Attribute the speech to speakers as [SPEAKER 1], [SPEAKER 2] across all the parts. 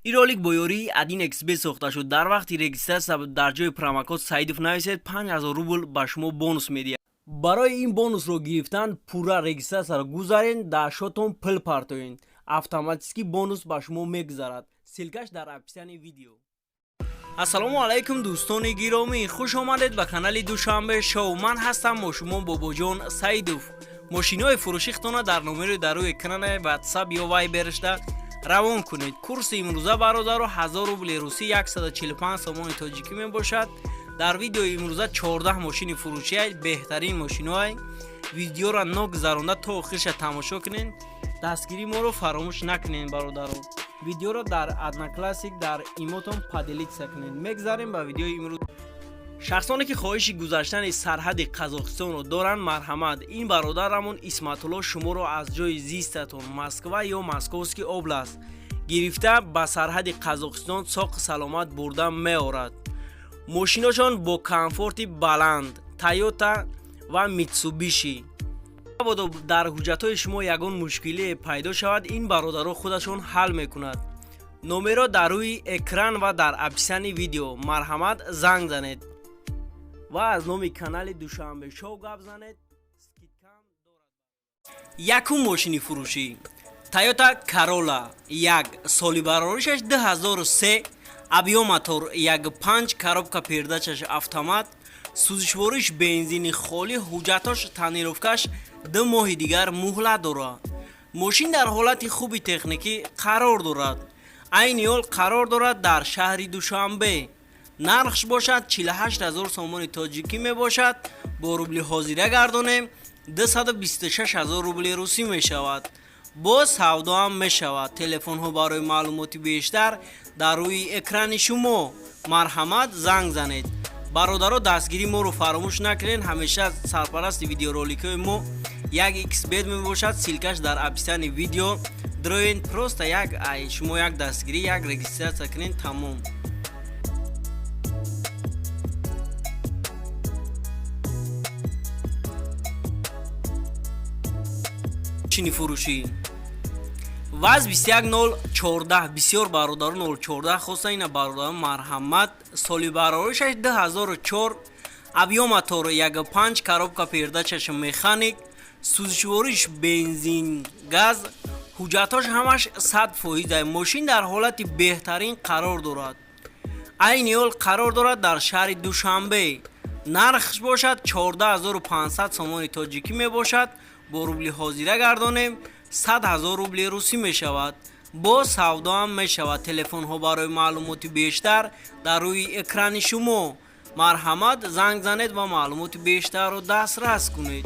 [SPEAKER 1] Ин ролик бо ёрии 1xBet сохта шуд. Дар вақти регистрация дар ҷои промокод Саидов нависед, 5000 рубл ба шумо бонус медиҳад. Барои ин бонусро гирифтан пурра регистрация ро гузарен, дар счёт он пул партоен, автоматически бонус ба шумо мегузарад. Ссылка ш дар описании видео. Ассалому алайкум, дӯстони гиромӣ, хуш омадед ба канали Душанбе Шоу. Ман ҳастам бо шумо Бобоҷон Саидов. Мошинои фурӯшихтона дар номери дар рӯи экрана Ватсап ё Вайбершда равон кунед. Курси имрӯза, бародаро, 1000 рубли русӣ 145 сомони тоҷикӣ мебошад. Дар видеои имрӯза 14 мошини фурӯшиай, беҳтарин мошиноай. Видеоро ногузаронда то охирша тамошо кунед. Дастгирии моро фаромӯш накунед, бародаро. Видеоро дар Одноклассник, дар Имотон поделиться кунед. Мегзарем ба видеои имрӯз. Шахсоне ки хоҳиши гузаштани сарҳади Қазоқистонро доранд, марҳамат, ин бародарамон Исматулло шуморо аз ҷои зистатон, Москва ё Московский область, гирифта ба сарҳади Қазоқистон соқ саломат бурда меорад. Мошиношон бо комфорти баланд, Тойота ва Митсубиши. Мабодо дар ҳуҷҷатҳои шумо ягон мушкилие пайдо шавад, ин бародаро худашон ҳал мекунад. Номеро дар рӯи экран ва дар описании видео, марҳамат, занг занед ва аз номи канали Душанбе Шоу гап занед, скидка м дорад. Якум мошини фурӯшӣ: Тойота Карола як, соли бароришаш 2003, объём мотор 1,5, коробка передач аш автомат, сӯзишвориш бензини холӣ, ҳуҷҷатош тонировка ш 2 моҳи дигар муҳлат дорад. Мошин дар ҳолати хуби техникӣ қарор дорад. Айни ҳол қарор дорад дар шаҳри Душанбе. Нархш бошад 48 ҳазор сомони тоҷикӣ мебошад. Бо рубли ҳозира гардонем, 226 ҳазор рубли русӣ мешавад. Боз савдоам мешавад. Телефонҳо барои маълумоти бештар дар рӯи экрани шумо, марҳамат, занг занед. Бародаро, дастгирии моро фаромӯш накунед. Ҳамеша сарпарасти видеороликҳои мо 1xBet мебошад. Ссылка ш дар описании видео. Дроен, просто як ай шумо як дастгирӣ, як регистрация кунед, тамом. Мошини фурӯшӣ: ВАЗ 21014. Бисёр бародаро 014 хоста. Ина, бародарон, марҳамат, соли бароришаш 2004, объём мотор 1,5, коробка передач аш механик, сӯзишвориш бензин газ, ҳуҷҷатҳош ҳамаш 100%. Мошин дар ҳолати беҳтарин қарор дорад. Айни ҳол қарор дорад дар шаҳри Душанбе. Нархш бошад 14500 сомони тоҷикӣ мебошад. Бо рубли ҳозира гардонем, 100 ҳазор рубли русӣ мешавад. Боз савдоам мешавад. Телефонҳо барои маълумоти бештар дар рӯи экрани шумо, марҳамат, занг занед ва маълумоти бештарро дастрас кунед.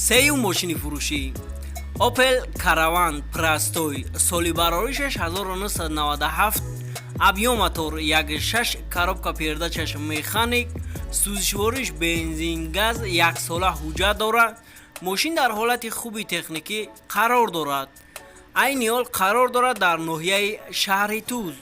[SPEAKER 1] Сеюм мошини фурӯшӣ: Опел Караван простой, соли бароришаш 1997, объём мотор 1,6, коробка передач аш механик, сӯзишвориш бензин газ, яксола ҳуҷҷат дорад. Мошин дар ҳолати хуби техникӣ қарор дорад. Айни ҳол қарор дорад дар ноҳияи шаҳри Туз.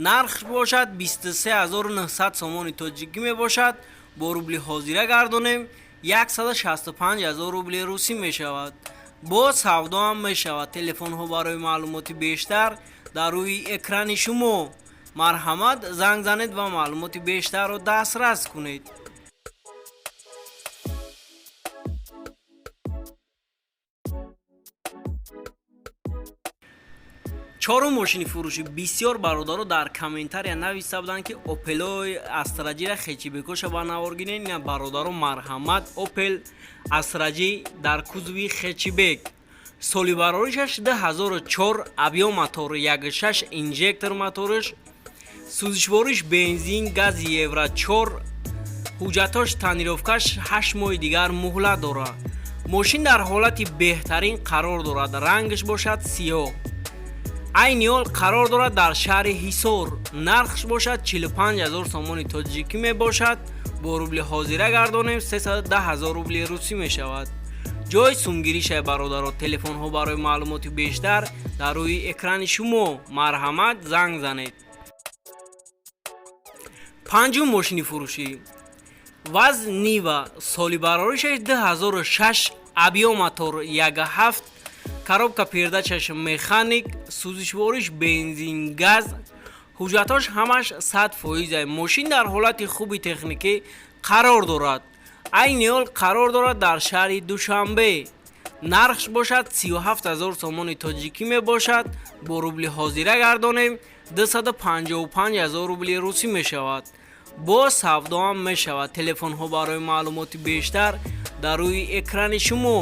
[SPEAKER 1] Нархш бошад 23900 сомони тоҷикӣ мебошад. Бо рубли ҳозира гардонем, 165 ҳазор рубли русӣ мешавад. Боз савдоам мешавад. Телефонҳо барои маълумоти бештар дар рӯи экрани шумо, марҳамат, занг занед ва маълумоти бештарро дастрас кунед. Чорум мошини фурӯшӣ: бисёр бародаро дар комментария нависта буданд, ки Опелои Астра Ҷира хэтчбек оша ба навор гирен. Ина, бародаро, марҳамат, Опел Астра Ҷи дар кузови хэтчбек, соли бароришаш 2004, объём мотор 1,6, инжектор моторш, сӯзишвориш бензин гази Евро 4, ҳуҷҷатҳош тонировка ш 8 моҳи дигар муҳлат дорад. Мошин дар ҳолати беҳтарин қарор дорад, рангаш бошад сиёҳ. Айни ҳол қарор дорад дар шаҳри Ҳисор. Нархш бошад 45 ҳазор сомони тоҷикӣ мебошад. Бо рубли ҳозира гардонем, 310 ҳазор рубли русӣ мешавад. Ҷои сумгиришай, бародаро. Телефонҳо барои маълумоти бештар дар рӯи экрани шумо, марҳамат, занг занед. Панҷум мошини фурӯшӣ: ВАЗ Нива, соли бароришаш 2006, объём мотор 1,7, коробка передачаш механик, сӯзишвориш бензин, газ, ҳуҷҷатҳош ҳамаш 100%. Мошин дар ҳолати хуби техникӣ қарор дорад. Айни ҳол қарор дорад дар шаҳри Душанбе. Нархш бошад 37 000 сомони тоҷикӣ мебошад. Бо рубли ҳозира гардонем, 255 000 рубли русӣ мешавад. Бо савдоам мешавад. Телефонҳо барои маълумоти бештар дар рӯи экрани шумо.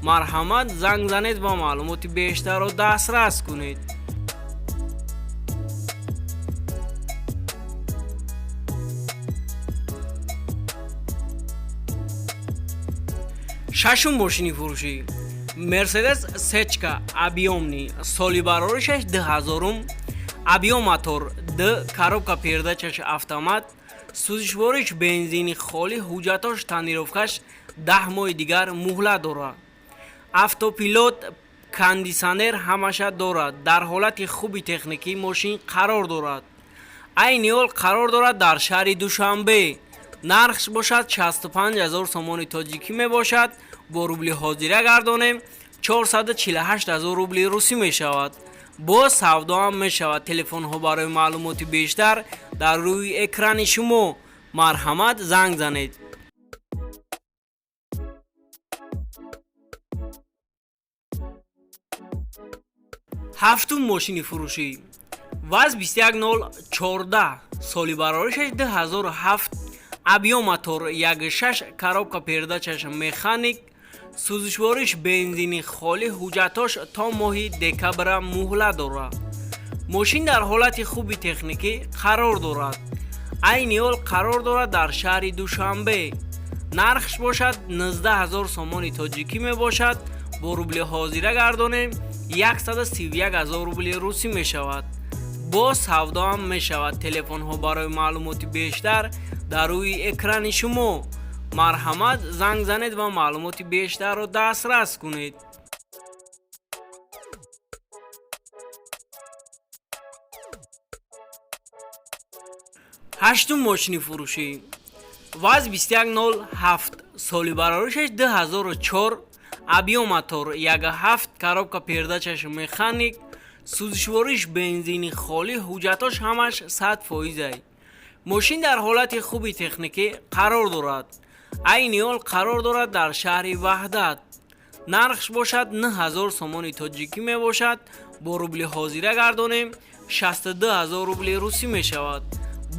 [SPEAKER 1] Марҳамат, занг занед ва маълумоти бештарро дастрас кунед. Шашум мошини фурӯшӣ: Мерседес Сечка объёмный, соли бароришаш 2000, объём мотор д, коробка передачаш автомат, сӯзишвориш бензини холӣ, ҳуҷҷатош тонировкаш 10 моҳи дигар муҳлат дорад. Автопилот, кондитсионер ҳамаша дорад. Дар ҳолати хуби техникӣ мошин қарор дорад. Айни ҳол қарор дорад дар шаҳри Душанбе. Нархш бошад 65 000 сомони тоҷикӣ мебошад. Бо рубли ҳозира гардонем, 448 000 рубли русӣ мешавад. Боз савдоам мешавад. Телефонҳо барои маълумоти бештар дар рӯи экрани шумо. Марҳамат, занг занед. Ҳафтум мошини фурӯшӣ: ВАЗ 21014, соли бароришаш 2007, объём мотор 1,6, коробка передачаш механик, сӯзишвориш бензини холӣ, ҳуҷҷатҳош то моҳи декабра муҳлат дорад. Мошин дар ҳолати хуби техникӣ қарор дорад. Айни ҳол қарор дорад дар шаҳри Душанбе. Нархш бошад 19 000 сомони тоҷикӣ мебошад. Бо рубли ҳозира гардонем, 131 000 рубли русӣ мешавад. Боз савдоам мешавад. Телефонҳо барои маълумоти бештар дар рӯи экрани шумо. Марҳамат, занг занед ва маълумоти бештарро дастрас кунед. Ҳаштум мошини фурӯшӣ: ВАЗ 2107, соли бароришаш 2004, объём мотор 1,7, коробка передачаш механик, сӯзишвориш бензини холӣ, ҳуҷҷатҳош ҳамаш 100%. Мошин дар ҳолати хуби техникӣ қарор дорад. Айни ҳол қарор дорад дар шаҳри Ваҳдат. Нархш бошад 9000 сомони тоҷикӣ мебошад. Бо рубли ҳозира гардонем, 62 000 рубли русӣ мешавад.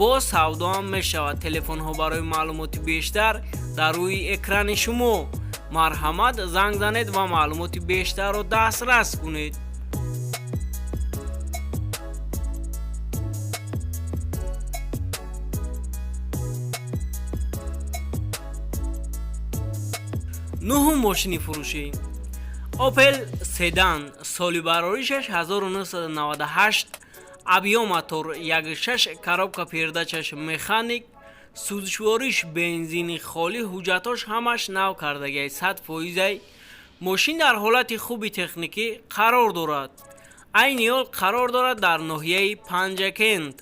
[SPEAKER 1] Боз савдоам мешавад. Телефонҳо барои маълумоти бештар дар рӯи экрани шумо. Марҳамат, занг занед ва маълумоти бештарро дастрас кунед. Нуҳум мошини фурӯшӣ: Опел седан, соли бароришаш 1998, объём мотор 1,6, коробка передачаш механик, сӯзишвориш бензини холӣ, ҳуҷҷатҳош ҳамаш нав кардагиай, 100%. Мошин дар ҳолати хуби техникӣ қарор дорад. Айни ҳол қарор дорад дар ноҳияи Панҷакент.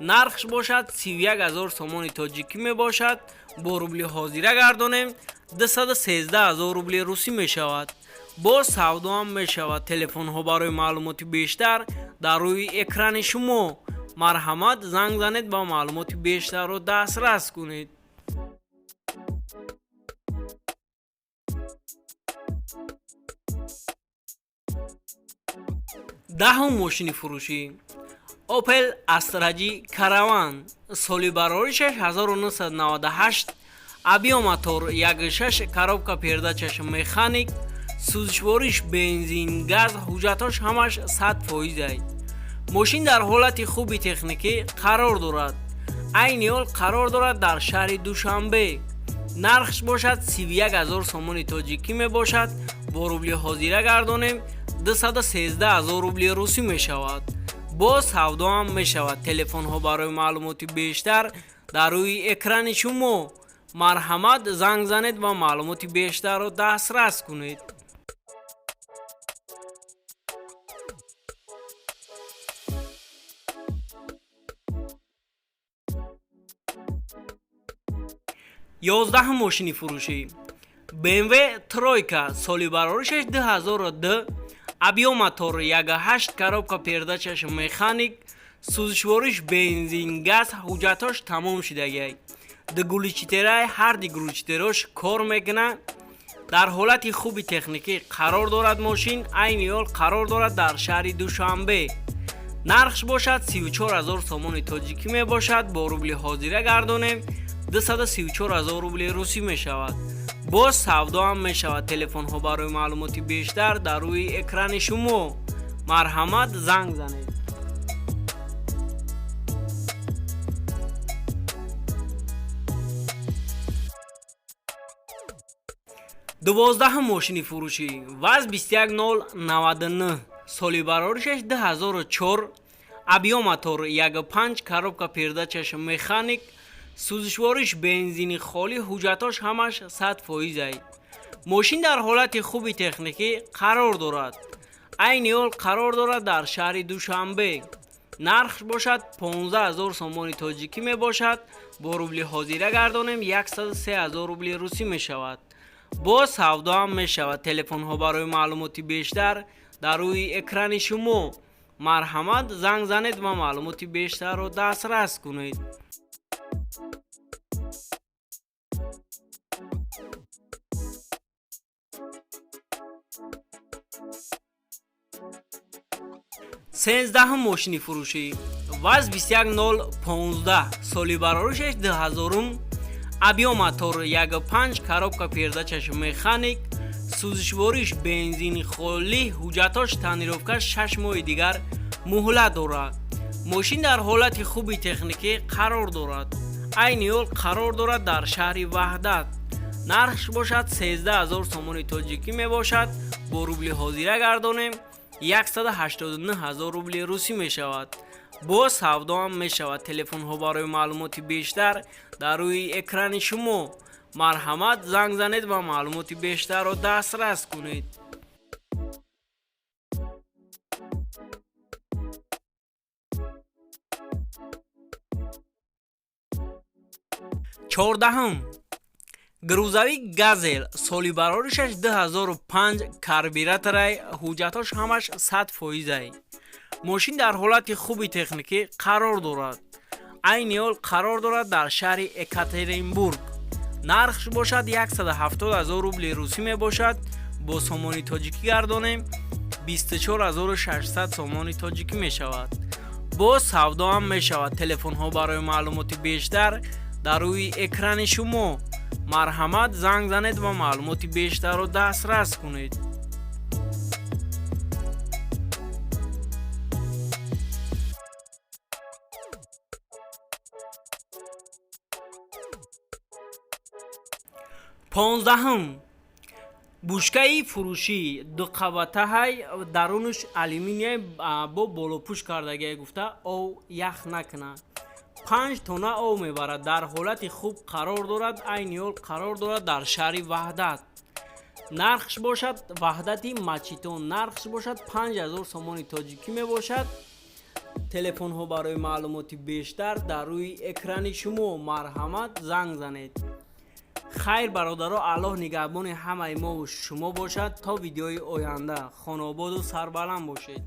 [SPEAKER 1] Нархш бошад 31 000 сомони тоҷикӣ мебошад. Бо рубли ҳозира гардонем, 213 000 рубли русӣ мешавад. Боз савдоам мешавад. Телефонҳо барои маълумоти бештар дар рӯи экрани шумо. Марҳамат, занг занед ва маълумоти бештарро дастрас кунед. Даҳум мошини фурӯшӣ: Опел Астра Ҷи Караван, соли бароришаш 1998, объём мотор 1,6, коробка передачаш механик, сӯзишвориш бензин, газ, ҳуҷҷатҳош ҳамаш 100%. Мошин дар ҳолати хуби техникӣ қарор дорад. Айни ҳол қарор дорад дар шаҳри Душанбе. Нархш бошад 31 000 сомони тоҷикӣ мебошад. Бо рубли ҳозира гардонем, 213 000 рубли русӣ мешавад. Боз савдоам мешавад. Телефонҳо барои маълумоти бештар дар рӯи экрани шумо. Марҳамат, занг занед ва маълумоти бештарро дастрас кунед. 11-ум мошини фурӯшӣ: BMW тройка, соли бароришаш 2002, объём мотор 1,8, коробка передачаш механик, сӯзишвориш бензин, газ, ҳуҷҷатҳош тамом шудагиай. Ду глушителай, ҳарди глушителош кор мекунад. Дар ҳолати хуби техникӣ қарор дорад. Мошин айни ҳол қарор дорад дар шаҳри Душанбе. Нархш бошад 34 000 сомони тоҷикӣ мебошад. Бо рубли ҳозира гардонем, 234 000 рубли русӣ мешавад. Боз савдо ҳам мешавад. Телефонҳо барои маълумоти бештар дар рӯи экрани шумо, марҳамат, занг занед. 12-ум мошини фурӯшӣ: ВАЗ 21099, соли бароришаш 2004, объём мотор 1,5, коробка передачаш механик, сӯзишвориш бензини холӣ, ҳуҷҷатҳош ҳамаш 100 фоизай. Мошин дар ҳолати хуби техникӣ қарор дорад. Айни ҳол қарор дорад дар шаҳри Душанбе. Нархш бошад 15 000 сомони тоҷикӣ мебошад. Бо рубли ҳозира гардонем, 103 000 рубли русӣ мешавад. Боз савдо ҳам мешавад. Телефонҳо барои маълумоти бештар дар рӯи экрани шумо, марҳамат, занг занед ва маълумоти бештарро дастрас кунед. 13-ум мошини фурӯшӣ: ВАЗ 21015, соли бароришаш 2000-ум, объём мотор 1,5, коробка передачаш механик, сӯзишвориш бензини холӣ, ҳуҷҷатҳош тонировкаш 6 моҳи дигар муҳлат дорад. Мошин дар ҳолати хуби техникӣ қарор дорад. Айни ҳол қарор дорад дар шаҳри Ваҳдат. Нархш бошад 13 000 сомони тоҷикӣ мебошад. Бо рубли ҳозира гардонем, 189 000 рубли русӣ мешавад. Боз савдо ҳам мешавад. Телефонҳо барои маълумоти бештар дар рӯи экрани шумо, марҳамат, занг занед ва маълумоти бештарро дастрас кунед. 14-ум грузовик Газел, соли бароришаш 2005, карбюраторай, ҳуҷҷатҳош ҳамаш 100 фоизай. Мошин дар ҳолати хуби техникӣ қарор дорад. Айни ҳол қарор дорад дар шаҳри Екатеринбург. Нархш бошад 170 000 рубли русӣ мебошад. Бо сомони тоҷикӣ гардонем, 24 600 сомони тоҷикӣ мешавад. Боз савдо ҳам мешавад. Телефонҳо барои маълумоти бештар дар рӯи экрани шумо, марҳамат, занг занед ва маълумоти бештарро дастрас кунед. 15-ум бушкаи фурӯшӣ: дуқабатаҳай, дарунаш алюминия, бо болопӯш кардагия, гуфта ов ях накунад. 5 тонна ов мебарад. Дар ҳолати хуб қарор дорад. Айни ҳол қарор дорад дар шаҳри Ваҳдат. Нархш бошад, Ваҳдати Мачитон, нархш бошад 5000 сомони тоҷикӣ мебошад. Телефонҳо барои маълумоти бештар дар рӯи экрани шумо, марҳамат, занг занед. Хайр, бародаро, Аллоҳ нигаҳбони ҳамаи мову шумо бошад. То видеои оянда хонободу сарбаланд бошед.